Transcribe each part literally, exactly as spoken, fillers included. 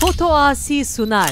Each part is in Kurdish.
Foto Asi sunar.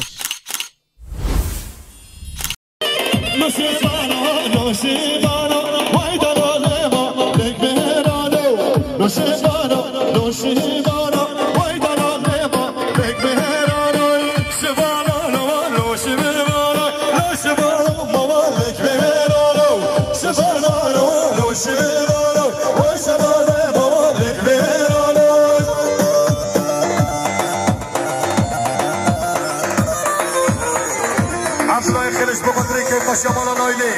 Abdullah Xêliş bi xatirê kêfxweşiya mala Naylê.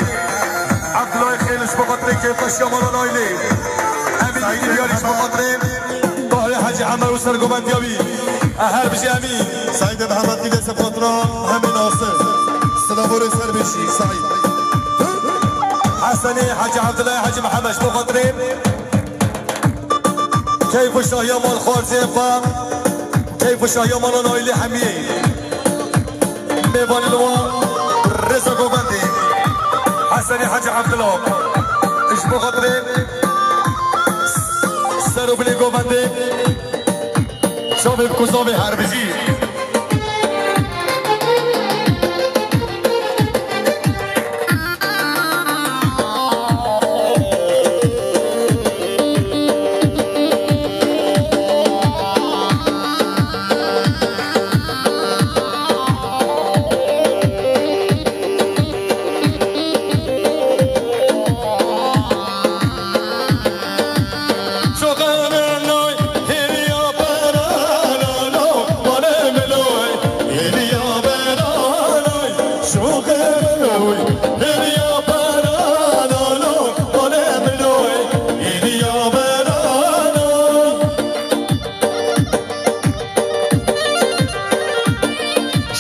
Abdullah Xêliş bi xatirê kêfxweşiya mala Naylê. Emîn Diyarîş bi xatirê Tahirê Hecî Emer û sergovendiya wî. E, her bijî Emîn. Saîdê Mihemedlî dê ser xatira hemî nasir. Silavorê ser bijî Saîd. Hesenê Hecî Evdilay Hecî Mihemed ji bo xatirê keyf û şahiya mal xwarzê xwe. Keyf û şahiya mala Nailê hemiyê. Mêvanê li wa rêza govendê Hesenê Hecî Evdila. Ji bo xatirê ser û bilê govendê. Çavê bi kuzavê her bijî.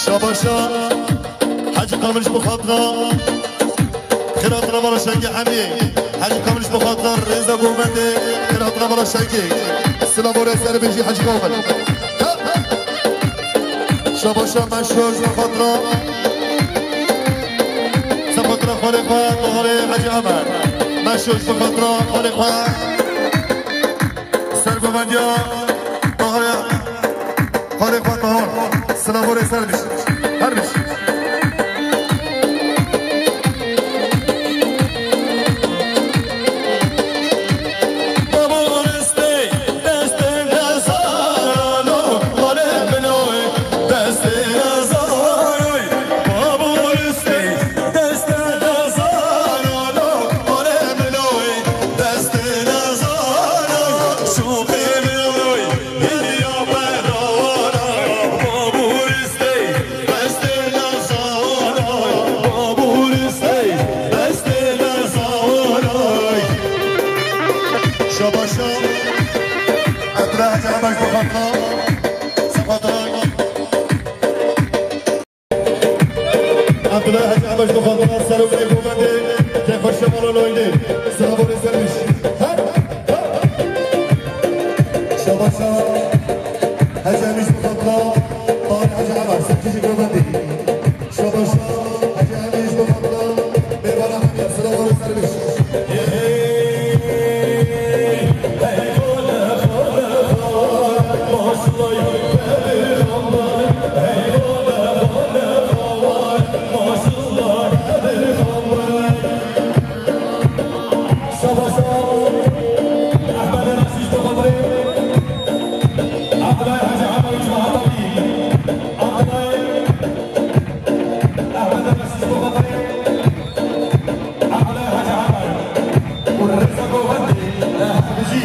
Şabaşa Hecî Kamil ji bo xatira xêr hatina mala Şengê Emî. Hecî Kamil ji bo xatira rêza govendê xêr hatina mala Şengê. Silavorê ser bijî Hecî Kamil. Şabaşa Meşhur ji bo xatira, ser xatira xalê xwe Taharê Hecî Emer. Meşhur ji bo xatira xalê xwe. Sergovendiya Taharê, xalê xwe Tahar. Silavorê ser bijî. Her bijî. Şabaşa Ebdullah Hacı Habaş Bokatla. Abdullah Hacı Habaş Bokatla. Serokê Govendê Kêfxweşiya Mala Nailê. Silavorê ser bijî. Şabaşa Hacı Habaş Bokatla. Tahir Hacı Habaş. Serokê Govendê. Şabaşa Hacı Emîn ji bo xatira mêvana hemiya silavorê ser bijî. Şabaşa Ehmed Reşîd ji bo xatirê Abdullah Hacı Emîn ji bo xatirê Abdullah Ehmed Reşîd ji bo xatirê Abdullah Hacı Hakan û rêza govendê, eh, bijî.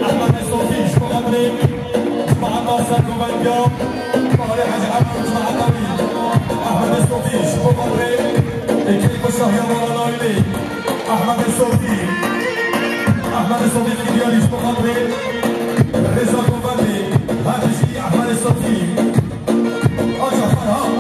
Ehmedê Sofî ji bo xatirê cemaeta sergovendiya Tahirê Hacı Hakan û cemaeta wî. Ehmedê Sofî ji bo xatirê, eh, keyf û şahiya mala Nailê. Ehmedê Sofî. Ehmedê Sofî Kiryalî ji bo xatirê rêza govendê. Her bijî Ehmedê Sofî. Aja Ferhan.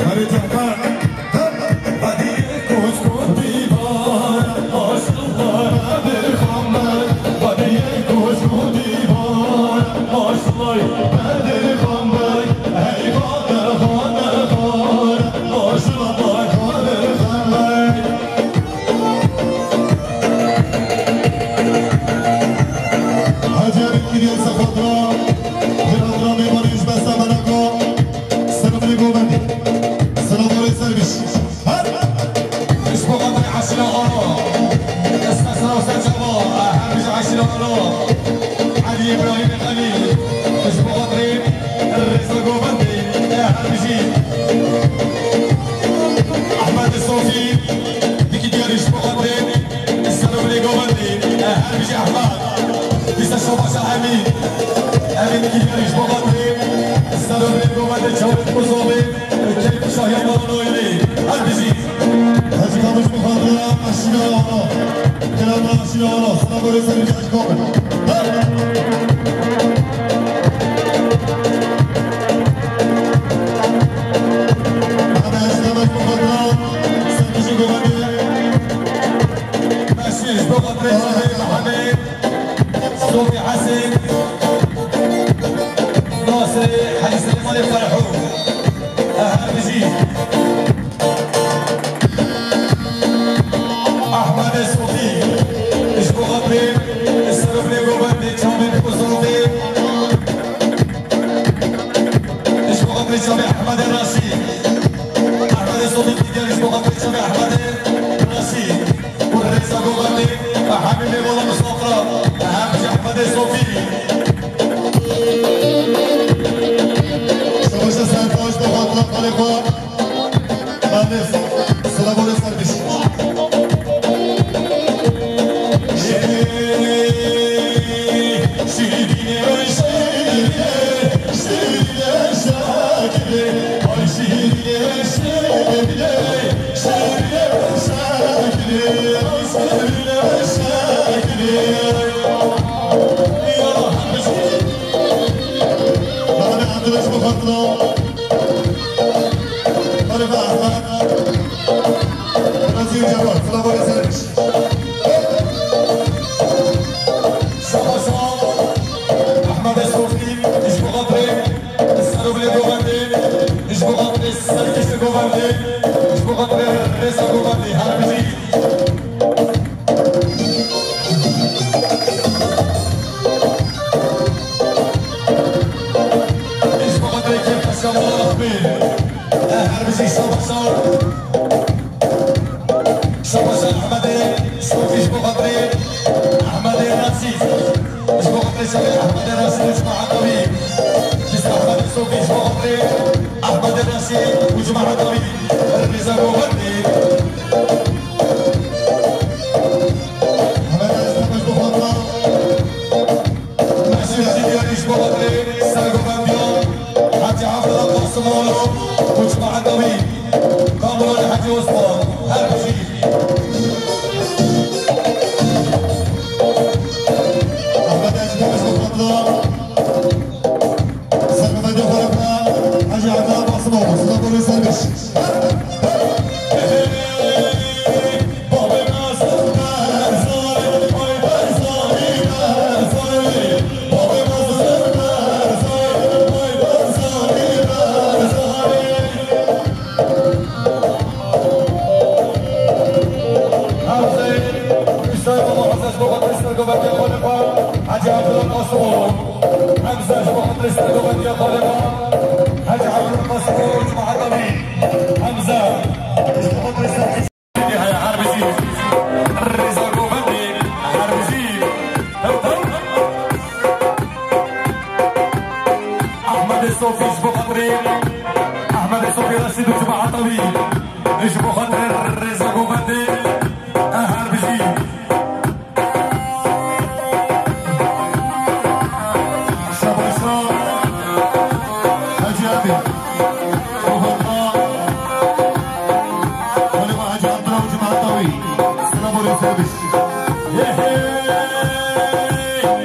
Herê Cafer. Her bijî Ehmed Sofî, dikî diyarî ji bo xatirê serobilê govendê. Her bijî Ehmed. Dîsa şabaşa Emîn. Emîn dikî diyarî ji bo xatirê serobilê govendê çawê Kuzovê. Keyf şahiya mala noyelê. Her bijî. Hecî Kamiş Muxadra, Aşîra Ana. Kerama Aşîra Ana. Sana böyle sen bir aşk olun. Hey! Mehmet Mehmet Muxadra, sen kişi govendê. Beşîr, ji bo xatirê Şehîd Mehemê, Sofî Hesên, Nasirê Hecî Silêmanê Ferhû. Her bijî. Ehmedê Sofî, ji bo xatirê serobilê govendê çavên Kuzovê. Ji bo xatirê çavê Ehmedê Reşîd. Ehmedê Sofî digel ji bo xatirê çavê Ehmedê Reşîd. Û rêza govendê hemî mêvala misafira. Her bijî Ehmedê Sofî. Şabaşa Sertaç, bi xatira xalê xwe. Mehmet, selav û rêz ser bijî. Mehmet Abdullah, bi xatira. Xalifa Ahmed. Razî Cemal, silav û rêz ser bijî. Şabaşa Ehmedê Sofî, ji bo xatirê serobilê govendê, ji bo xatirê serkêşê govendê, ji bo xatirê rêza govendê, her bijî. Ji bo xatirê kêfxweşiya mala Axmê. Her bijî şabaşa. Şabaşa Ehmedê Sofî ji bo xatirê Ehmedê Reşîd. Ji bo xatirê şevê Ehmedê Reşîd û cemaeta wî. Dîsa Ehmedê Sofî ji bo xatirê Ehmedê Reşîd û cemaeta wî. Rêza govendê. Ehmedê Reşîd ji bo xatirê. Meşîr Hecî Diyarî ji bo xatirê sergovendiyan Hecî Evdila Qasimoğlu û cemaeta wî, Kamûlanê Hecî Osman, her bijî. Ehmed Hecî Diyarî ji bo xatirê sergovendiyan xwe re Hecî Evdila Qasimoğlu, silav û rêz ser bijî. Hemze, Hüseyin Baba Hemze ji bo xatirê sergovendiya xwe li xwe, Hecî Evdila Qasimoğlu. Hemze ji bo xatirê sergovendiya xwe li xwe, Hecî Evdila Qasimoğlu, cemaeta wî. Hemze, ji bo xatirê ser- Heye, her bijî. Rêza govendê, her bijî. Tew, tew. Ehmedê Sofî ji bo xatirê, Ehmedê Sofî Reşîd û cemaeta wî. Ji bo xatirê rêza govendê, her bijî. Şabaşa Hecî Evdî. Xalê me Hecî Evdila û cemaeta wî. Silav û rêz ser bijî. Hey, hey.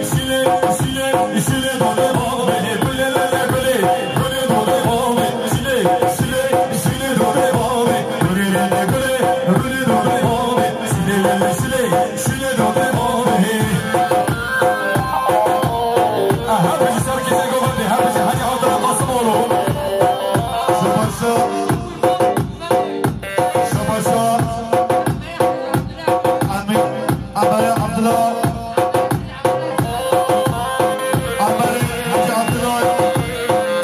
Şile, şile, şile dole bavê, gule lele gule, gule dole bavê. Şile, şile, şile dole bavê, gule lele gule, gule dole bavê. Şile lele şile. Şile dode bavê. Her bijî serkêşê govendê, her bijî Hecî Evdila Qasimoğlu. Şabaşa. Şabaşa. Amî-, Amere Evdila. Amere Hecî Evdila.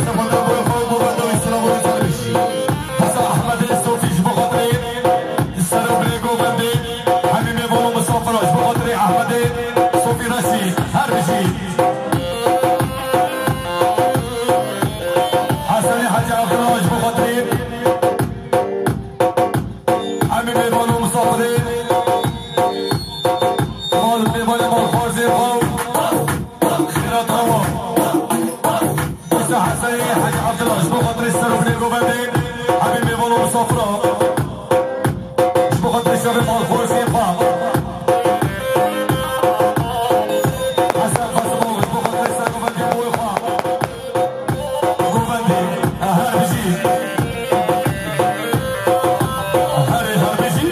Sefada boy xwe bo bedawî silav û rêz ser bijî. Hesa Ehmedê Sofî ji bo xatirê Serobilê govendê, hemî mêvan û misafira ji bo xatirê Ehmedê Sofî Reşîd, her bijî. Hesenê Hecî Evdila, Xatirê ser û binê govendê, hebî mêvan û misafira. Ji bo xatirê şevê malxweş ê xwe. Hesen Qasimoğlu, ji bo xatirê ser govendê boyê xwe. Govendê, her bijî. Herê her bijî.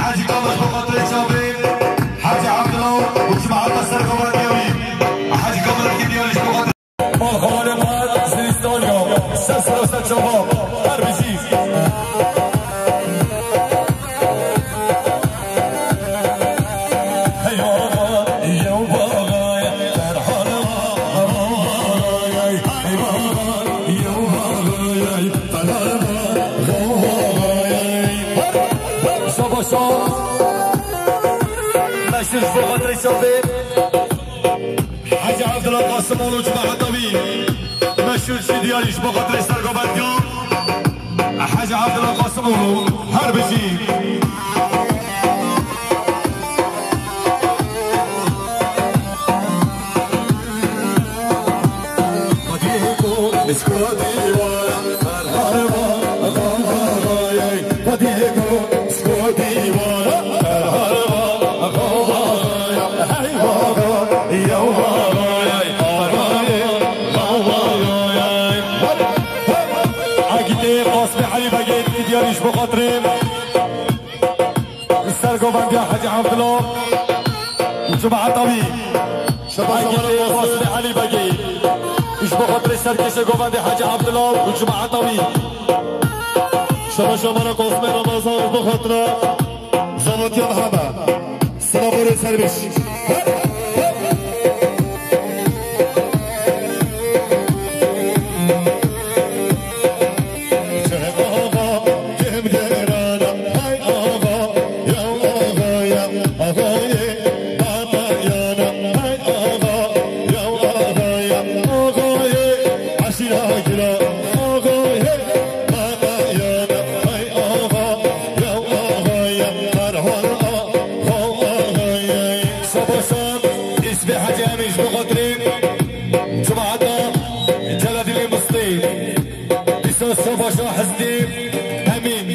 Hacî Kamil bi xatirê çavê Hacî Abdullah û cemaeta sergovendiya wî. Hacî Kamil ki diyar ji bo xatirê Malxanê me Zirîstaniya, ser sero ser çava, her bijî. Şabaşa. Meşhur ji bo xatirê çavê. Hacî Abdullah Qasimoğlu cemaeta wî. Meşhur ji diyarî ji bo xatirê sergovendiya. Hacî Abdullah Qasimoğlu her bijî. Agitê Qasmê Elî Begê, diyarî ji bo xatirê sergovendiya Hecî Evdilo û cemaeta wî. Şebaş Agitê Qasmê Elî Begê, ji bo xatirê serkêşê govendê Hecî Evdilo û cemaeta wî. Şebaş Amara Qasmê Ramazan, ji bo xatira Zavatiya Meheme. Silav û rêz her bijî. Şabaşa Îsbê Hecî Emîn ji bo xatirê cemaeta Celadînê Mistê. Îsa şabaşa Hizbê Emîn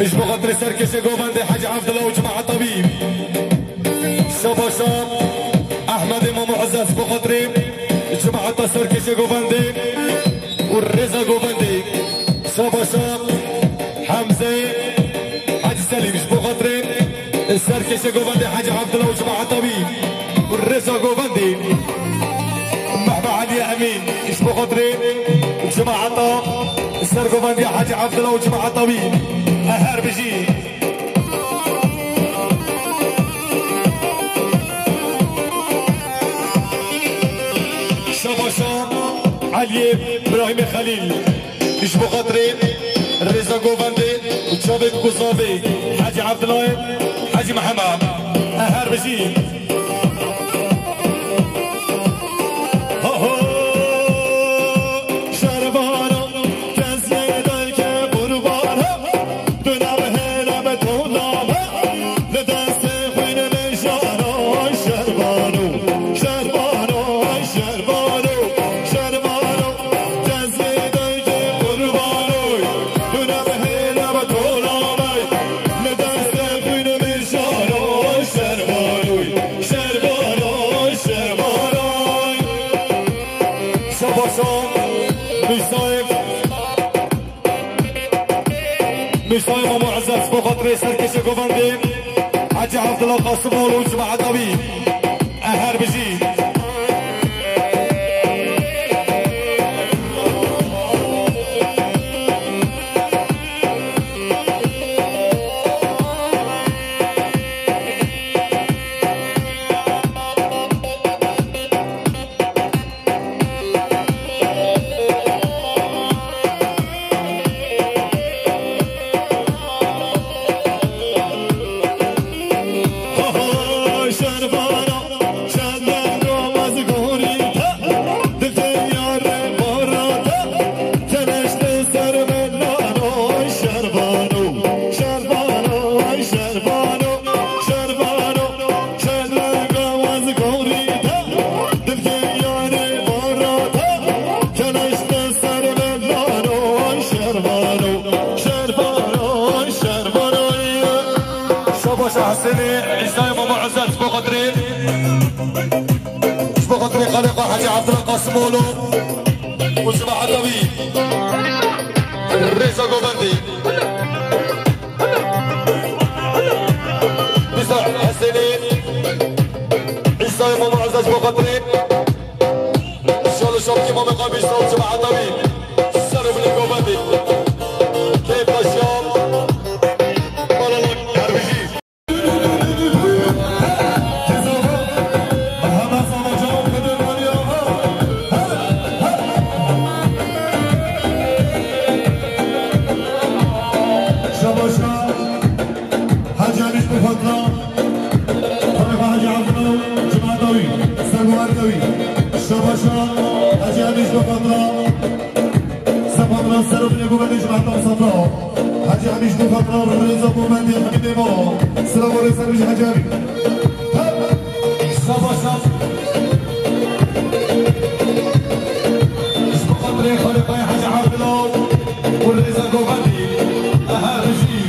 ji bo xatirê serkêşê govendê Hecî Evdilo û cemaeta wî. Şabaşa Ehmedê Mamo Ezez ji bo xatirê cemaeta serkêşê govendê û rêza govendê. Şabaşa Hemzeyê Hecî Selîm ji bo xatirê serkêşê govendê Hecî Evdilo û cemaeta wî û rêza govendê. Mehme Elî Emîn ji bo xatirê cemaeta sergovendiya Hecî Evdilo û cemaeta wî. Her bijî. Şabaşa Eliyê Birahîmê Xelîl. Ji bo xatirê rêza govendê û çavê ku zavê Hecî Evdilayê, Hecî Mihemed. Her bijî. Ho, ho, şervana, kesê derke qurbana, tu ne bi hêle bi tolame, li destê xwîn mijara, şervano, şervano, şervano, şervano, kesê derke qurbano, tu ne bi hêle bi tolame, li destê xwîn mijara, şervano. Şerbaray, şerbaray. Şabaşa Mîrsayê, Mîrsayê Mamo Ezet, bo xatirê serkêşê govendê Hecî Evdila Qasimoglu û cemaeta wî. Her bijî. Şerbano, şerbano, şerbano, şerbano, şerbano, gawaz gorî te, dilkê yarê bara te, keleş te ser melano, şerbano, şerbano, şerbano. Şabaş Hesênê, Îsayê Mama Ezet, bo xatirê, ji bo xatirê Xalê xwe Hecî Evdila Qasimoglu û cemaeta wî. Rêza govendê. Mîsa Hesênê, Îsayê Mama Ezet bo xatirê. Şal û şapkî Mamê Xwe Mîsa û cemaeta wî. Ser û bilî govendê. Keyf xweşiya. Balalan herbijî. Şabaşa Hacı Aliş bu patla. Xalifa Hacı Abdullah, cemaat dawi, serbuvar dawi. Şabaşa Hacı Aliş bu patla. Sapatran serofine güvenli cemaat sapla. Hacı Aliş bu patla, rıza bu mendi, Habib Emo. Sıra bu rıza Hacı Ali. Savaşa. Ji bo xatirê Xalîfayê Hecî Evdila û rêza govendî, ehe, bijî.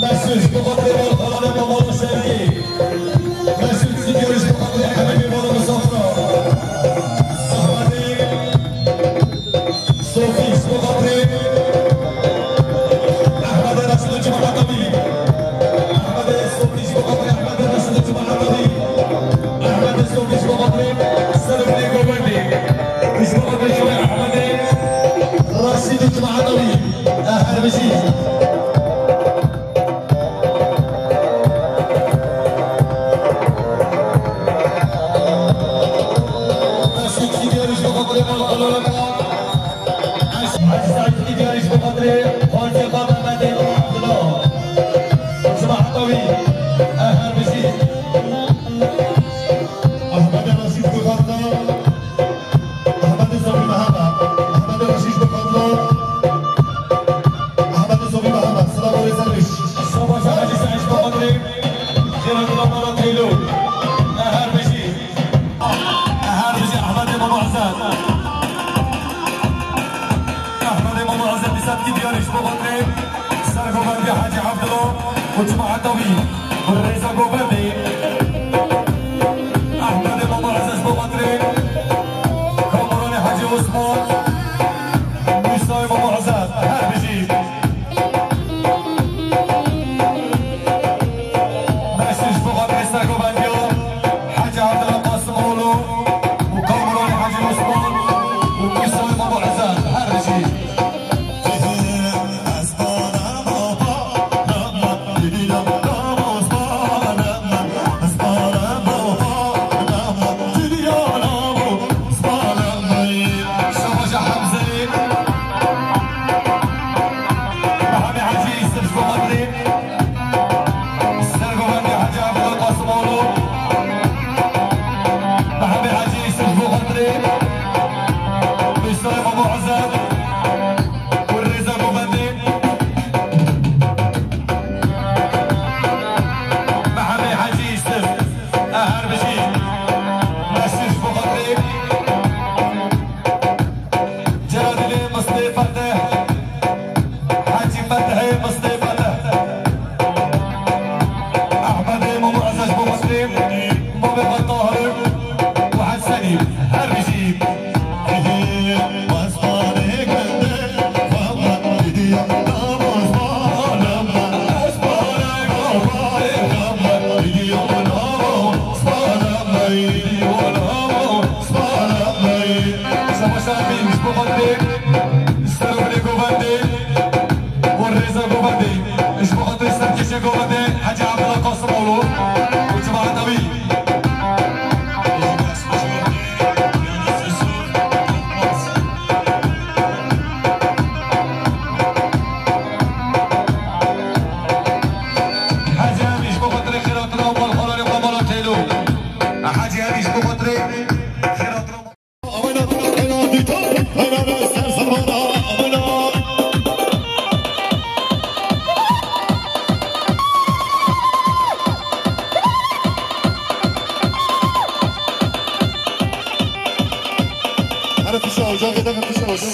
Mesut, bi xatirê Malxalanê Mamala Şerkî. Mesut Sigiriş, bi xatirê Hemî Bêvan û Misafira. Ahmetê Sofiş, bi xatirê Ahmetê Reşîd û Cemaetewî. Ahmetê Sofiş, bi xatirê Ahmetê Reşîd û Cemaetewî. Ahmetê Sofiş, bi xatirê Serokê Govendê. Ji bo xatirê Ahmetê Reşîd û Cemaetewî. Her bijî. Hacî Saîd Îdî Yarîş bi xatirê Xalê Xalê Reka. Hacî Saîd Îdî Yarîş bi xatirê Xalê Xalê Mehmetê Abdullah. Cemaeta wî. Her bijî. Ahmet Reşîd Gulxatla. Ahmet Zobî Mehaba. Ahmet Reşîd Gulxatla. Ahmet Zobî Mehaba. Silav û rêz serbiş. Savaş Hacî Saîd bi xatirê Xêra Dila Mala Teylo. Her bijî. Her bijî Ehmedê Mamo Ezet. Ehmedê Mamo Ezet, Îsat Kîdiyarî ji bo xatirê Sergovendê Hecî Evdilo û cemaeta wî. Rêza Govendê. Ehmedê Mamo Ezet ji bo xatirê Kamuranê Hecî Osman. Mûsayê Mamo Ezet. Her bijî. Beşir ji bo xatirê Sergovendiya Hecî Evdila Qasimoğlu û Kamuranê Hecî Osman û Mûsayê Mamo Ezet. Her bijî. Şabaşa Hemzeyê. Mehemê Hecî Yusuf ji bo xatirê Sergovendê Hecî Evdila Qasimoğlu. Mehemê Hecî Yusuf ji bo xatirê Mûsayê Mamo Ezet û rêza govendê. Mehemê Hecî Yusuf. Her bijî. Beşir ji bo xatirê Ceradîlê Mistê Fetih. Hecî Fetihê Mistê Fetih. Ehmedê Mamo Ezet ji bo xatirê Mamê Xwe Tahir û Hesenî. Her bijî. Savaş Amîn, ji bo xatirê Serokê Govendê û rêza Govendê, ji bo xatirê Serkêşê Govendê Hecî Evdila Qasimoğlu û cemaeta wî. Hecî Emîn ji bo xatirê xêratina û malxalanê xwe mala Teylo. Hecî Emîn ji bo xatirê xêratina.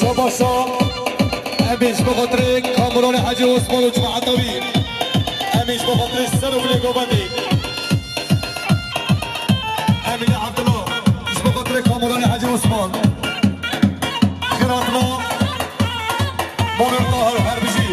Savaşa. Em ê ji bo xatirê Kamuranê Hecî Osman û cemaeta wî. Em ê ji bo xatirê Serokê Govendê. Emîne Evdilo, ji bo xatirê Kamuranê Hecî Osman. Xêratina Mamê Tahir, her bijî.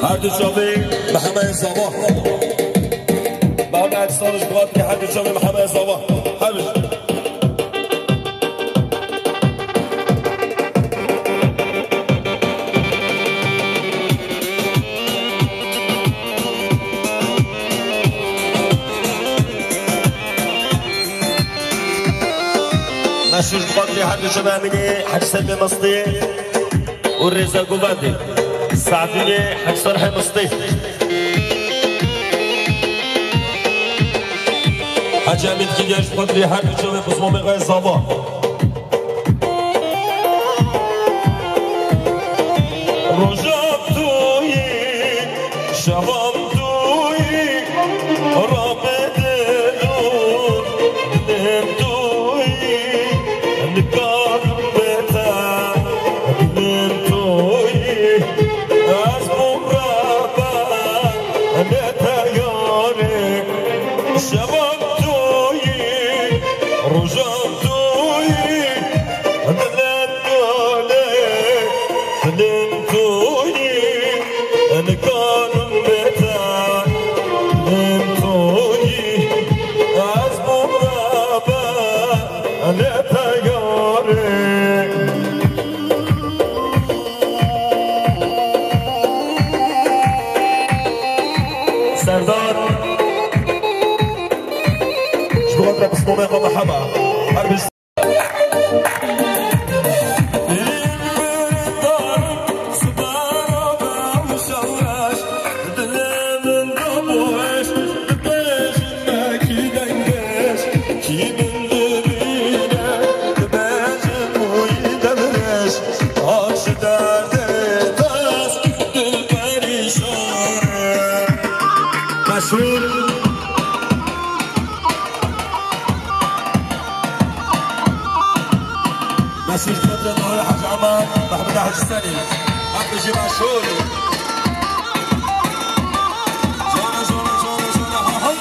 Her du çavê Mihemed Zava. Mihemed Saliş Buatli, her du çavê Mihemed Zava. Her Meşhur Buatli, her du çavê Emînê, Hecî Selmê Mistê. û rêza govendê Sadûnê Hekser Hemistê. Hecî Emîn Kîlya ji xwe dirê her du çavê pismamê xwe zava. Roja tûyî, şevan tûyî, rabê dilûr, dilên tûyî, nikarim bê te. Dilên tûyî, ez bûm rebe, lê te yarê. Şevan tûyî, rojan tûyî, dilên tûyî, dilên tûyî, nikarim bê te. Dilên tûyî, ez bûm rebe, lê te yarê. Serdar, ji bo te pismamê xwe meheba. Her bi Meşhur. Meşhur Bedre Dawê Hacı Aman, Mehmet Hacı Selim. Hep bijî meşhur. Zana, zana, zana, zana, ha, ha.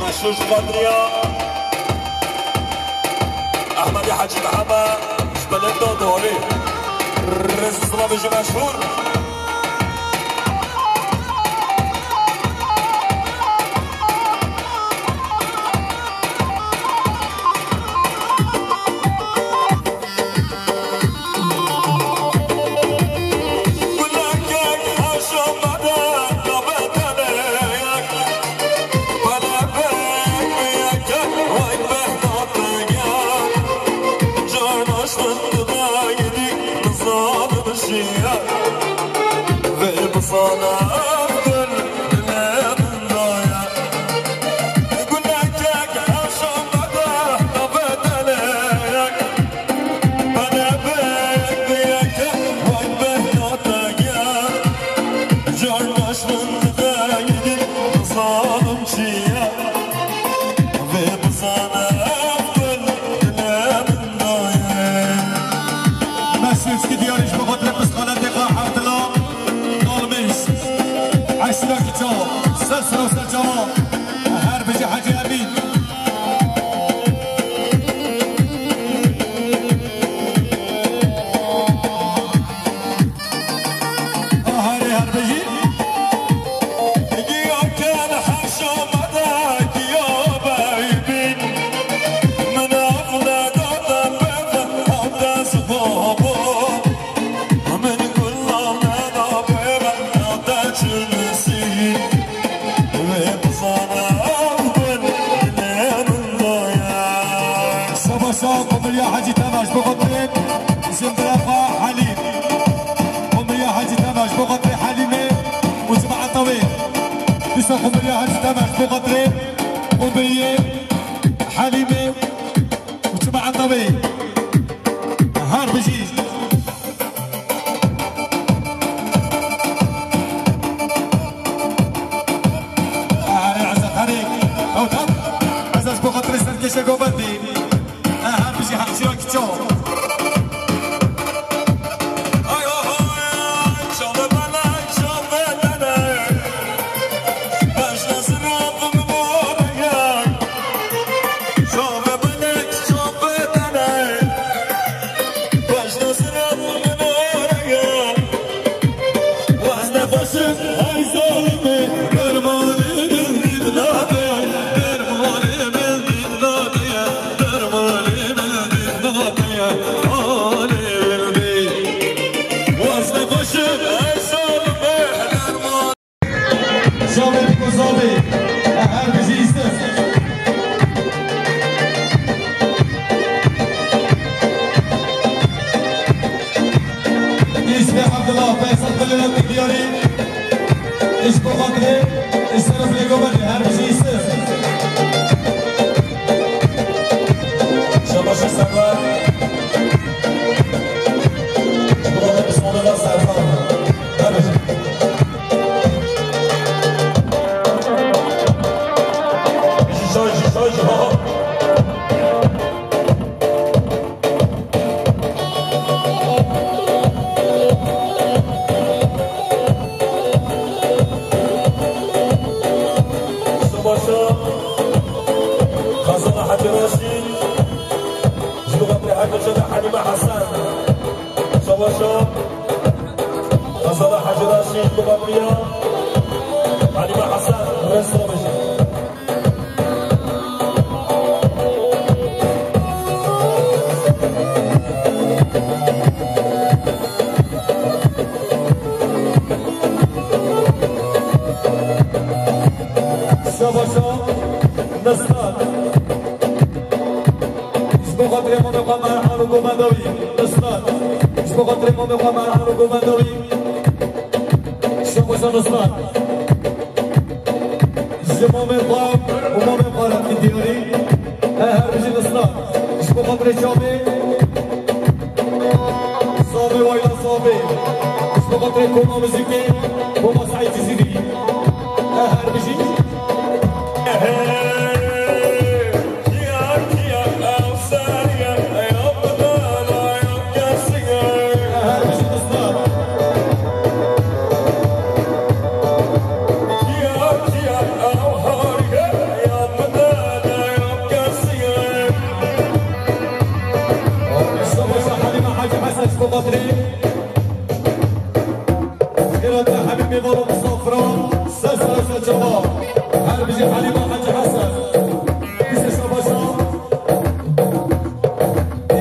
Meşhur Qadriya. Ehmedê Hecî Mehema ji Belenda Dawê. Rêz û silavê ji meşhur. Mesûdskî diyarî ji bo xatirê piştxanetê xwe hewtila Dalmêş. Eşîra Kiçawa. Ser siro ser çawa. Her bijî Hecî Emîn. Aharê her bijî. Giya ken her şamada giya beybîn. Min avle dada bebe avde zibabo. Min gula mena bebe avde çilmisî. Wê bizane ev bin dilê min de ye. Seba şa Qumriya Hecî Temaş bixwe birê. Jin birê xwe Helîm. Qumriya Hecî Temaş bixwe birê Helîmê û cemaeta wê. Dîsa Qumriya Hecî Temaş bixwe birê Qumriyê Helîmê û cemaeta wê. Her bijî. Sê govendî, e, her bijî hemşîra kiço. Şamê Pîrozadê, her bijî Îsif. Îsmê Abdullah Feysel Bilêla Diyarî. Îş bo xatirê, îş seref lê govendê, her bijî Îsif. Şabaş Server. Ji bo xatirê Îsmaîl Server. Her bijî. Savaşa Xezala Hecî Reşîd, ji bo xatirê her du çanda Halîme Hesen. Savaşa Xezala Hecî Reşîd, ji bo xatirê Halîme Hesen, rêz bêje. Savaşa Nusret. Ji bo xatirê mamê xwe Merhan û govenda wî Nusret. Ji bo xatirê mamê xwe Merhan û govenda wî. Savaşa Nusret. Ji mamê xwe û mamê xwe re diyarî. He, her bijî Nusret. Ji bo xatirê çavê Savê wayla savê. Ji bo xatirê koma muzîkê, koma Seîd Cizîrî. He, her bijî. Savaşa Halîme Hacî Hesen ji bo xatirê. Xêra te hemî mêvan û misafira, ser sera ser çava. Her bijî Halîme Hacî Hesen. Dîse savaşa.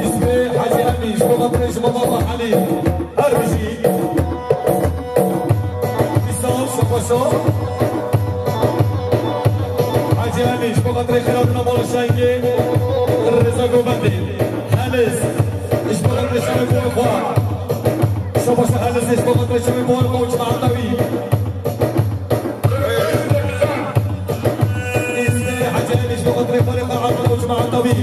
Îsmê Hacî Emîn, ji bo xatirê ji bo baba Halî. Her bijî. Dîsa savaşa. Hacî Emîn, ji bo xatirê xêra dina mala şengê. Rêza govendê. Heliz. Ji bo xatirê şengê xwe. Savaşa Heliz, ji bo xatirê şengê xwe û cemaeta wî. Îsmê Hecî Emîn, ji bo xatirê xalê xwe Erhan û cemaeta wî.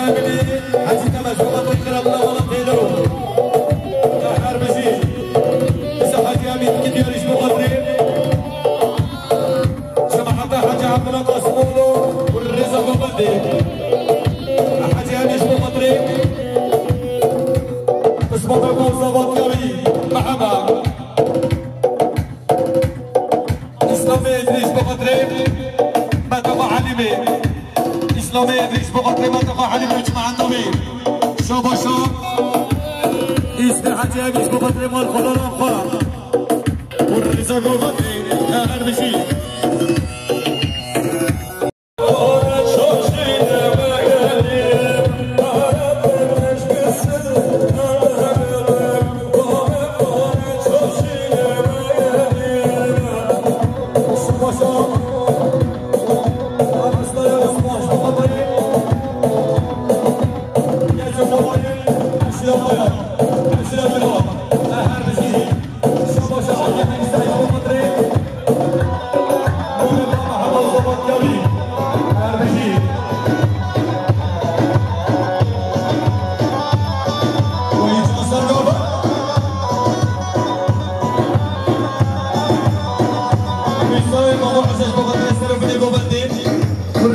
Hecî Temeş, Babatê Qirabla, Babatê Dero. Her bijî. Îsa Hecî Emîn, iki diyar iş bu kadri. Şema hatta Hecî Abdullah Kasimoğlu, Reza Gobandi. Hecî Emîn iş bu kadri. Kısmata Gozda Batyavi, Mehema. Îslamê Îdrîs bi xatirê Metoxa Helîmê. Îslamê Îdrîs bi xatirê Metoxa Helîmê çima endamî. Şabaşa. Îsmê Hecî Emîş bi xatirê mal xalalan xwe. Û Rêza Govatê, her bijî.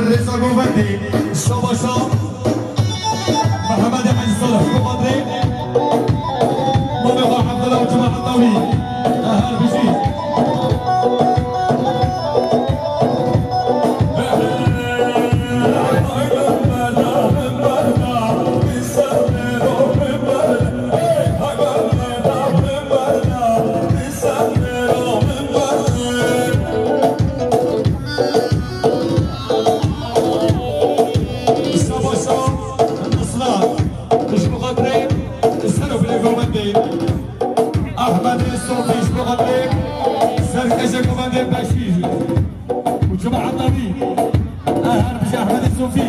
Rêza Govendê, Şabaşa. Mehemedê Hecî Salih, Şubatê. Mamê xwe Hemdela û cemaeta wî. Her bijî. Savaşa Nusra, ji bo xatirê Serokê Govendê Ehmedê Sofî, ji bo xatirê Serkêşê Govendê Beşîr û cemaeta wî. Her bijî Ehmedê Sofî.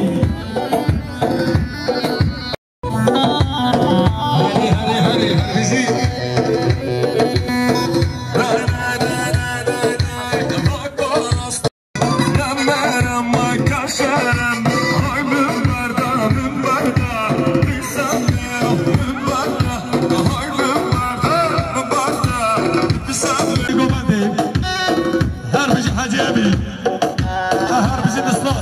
Herê, herê, herê, her bijî. Her bijî Hecî Emîn. Her bijî Nusra.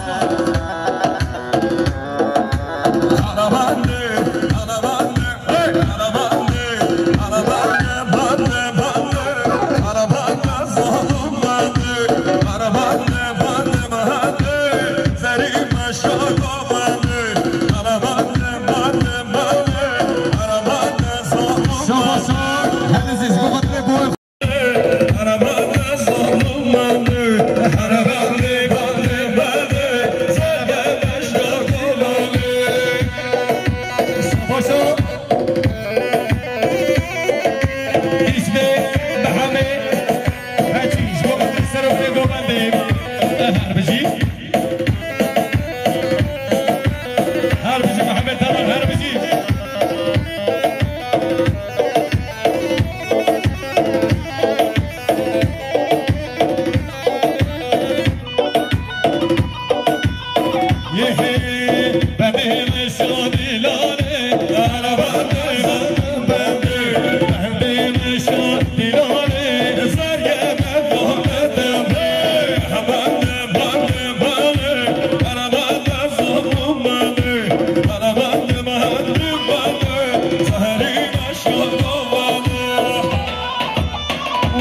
Şabaş, şabaş. Hadi siz bu kadar bu. Paşa, Hîsmê, Mehemê, Hecî, ji bo xatirê Serokê Govendê, her bijî. Her bijî Mehemê Temel, her bijî.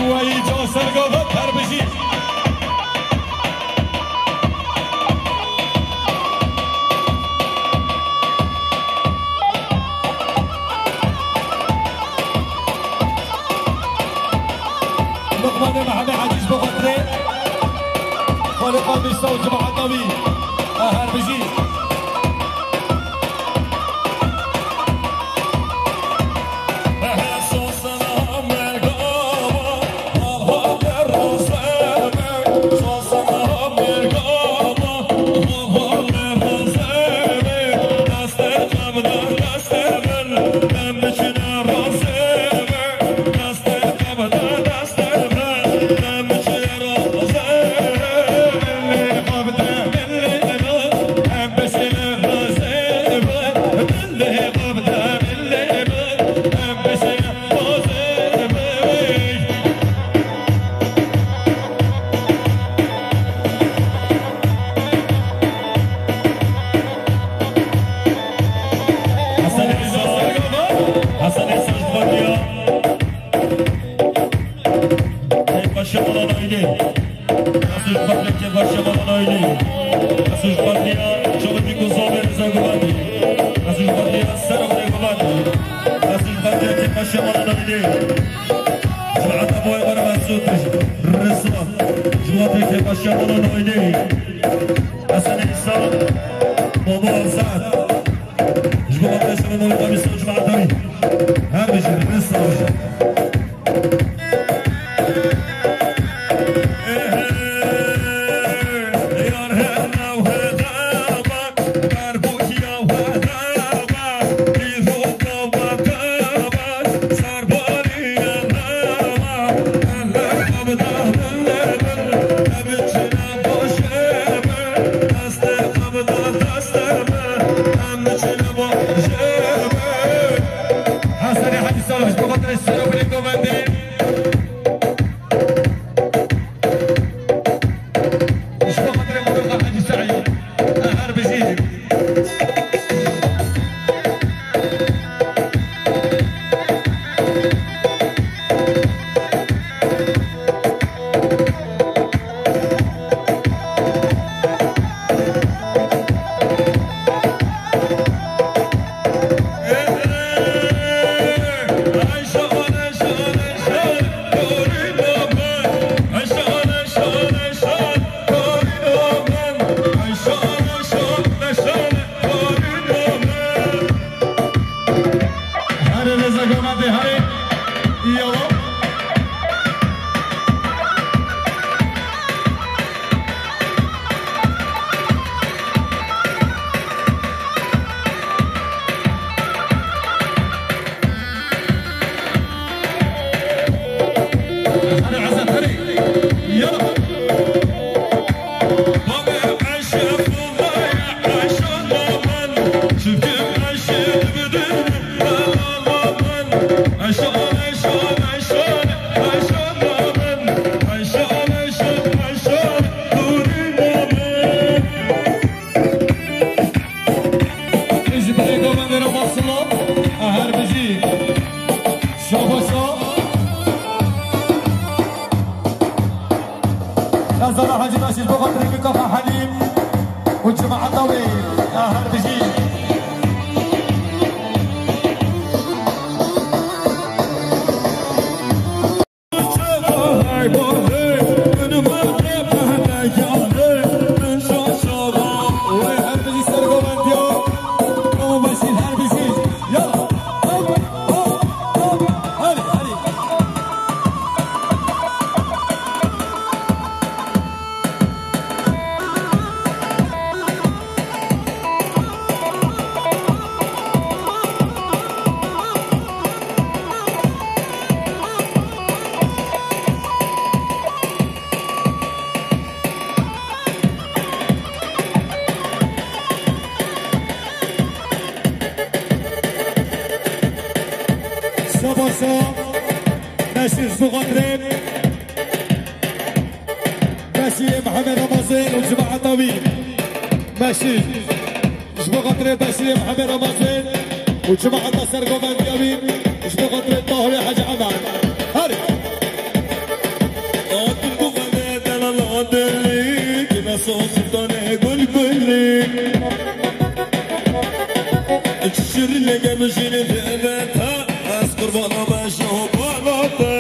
Wey, can ser gava, her bijî. Luqmanê Mehemê Hecî ji bo xatirê Xaliqa Mîsa û cemaeta wî. Her bijî. Ez ji xwediyê ser û rêguvan. Ez ji xwediyê kêfeşê mala navînê. Ji etaboyê were Mesûd Risma. Ji xwediyê kêfeşê mala navînê. Hesen Îsa. Baba Azad. Ji bo xwediyê şema mala navî ser ji etaboyê. Her bijî Risma bijî. Hasanê Hecî Saloş, bi xatirê Serokê Govendê. Ji bo xatirê Muxtar Hecî Seîd, her bijî. Hadi rêza govendê, hadi. Yawa. Hadi Azat, hadi. Yala. Ji birê govendê re maf silav, a her bijî. Şabaşa. Ezana Hacî Naşîr bo xatirê Kafa Helîm û cemaeta wê, a her bijî. Şabaşa, neşir ji bo xatirê. Beşîrê Mihemed Ramazan û cemaeta wî. Beşîr. Ji bo xatirê Beşîrê Mihemed Ramazan û cemaeta sergovendiya wî. Ji bo xatirê Tahirê Hecî Emed. Herî. Atim bixwele delala dilî, kime soxtanê gul gulî. Şirin lege bijîne deveta, ez qurbana beşo balate.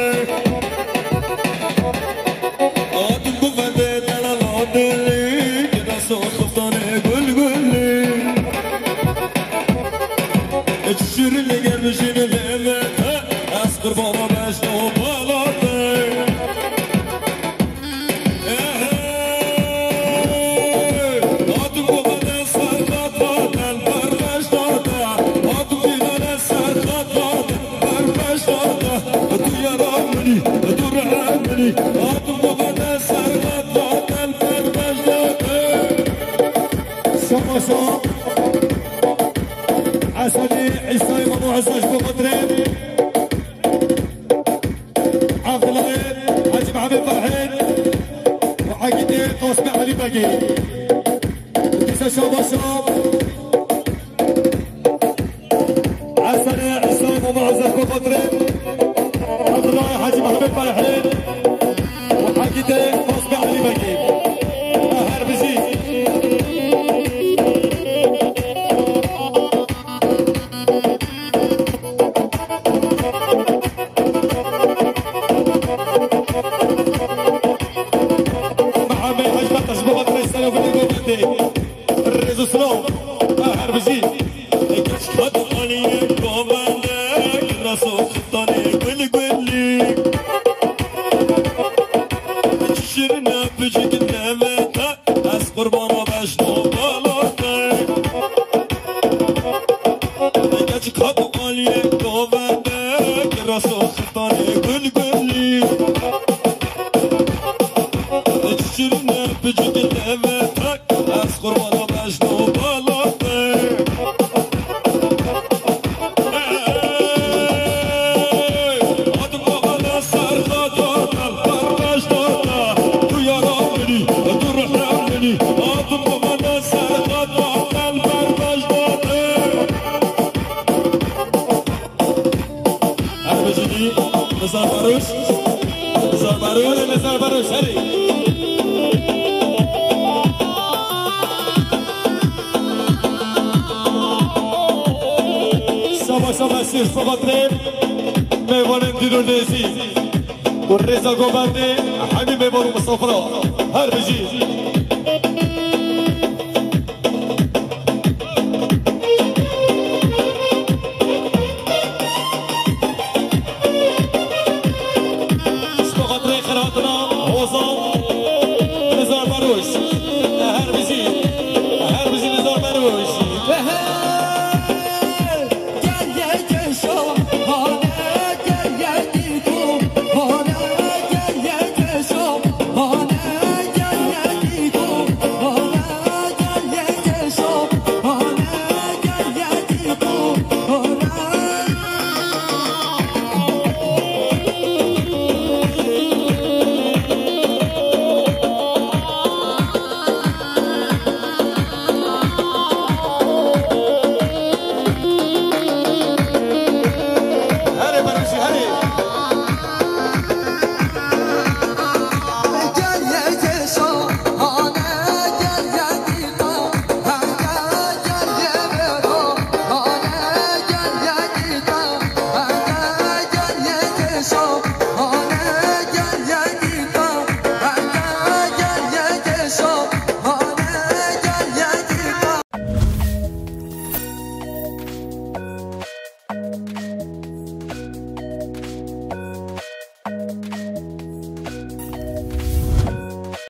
Adim bivende delala dilî, kida soxtanê gul gulî. Şirin lege bijîne deveta, ez qurbana beşo balate. Şabaşa. Esenî Îsayê Mamo Ezra ji bo xatirê. Abdullah, Hacı Mehmet Farhın ve Akide Osman Ali Bagi. Dise Şabaşa. Hasan İsa ve Muazzez Kokotre. Abdullah, Hacı Mehmet Farhın ve Akide Osman Ali Bagi. Her bizi. Çikat û aliyê govende, kiraso xitanê gul gulî. Şirine picik deve tak, ez qurbana bejno balate. Adim bavana serxata, kalbar bejdata, tu yara minî, tu ruhra minî. Adim bavana serxata, kalbar bejdata. Her bijî Nizar Baroş. Nizar Baroş. Nizar Baroş, herî. Şaba şaba şîr sobatrê. Mêvanên dîrû nêzî. Û rêza govendê hemî mêvan û misafira. Her bijî.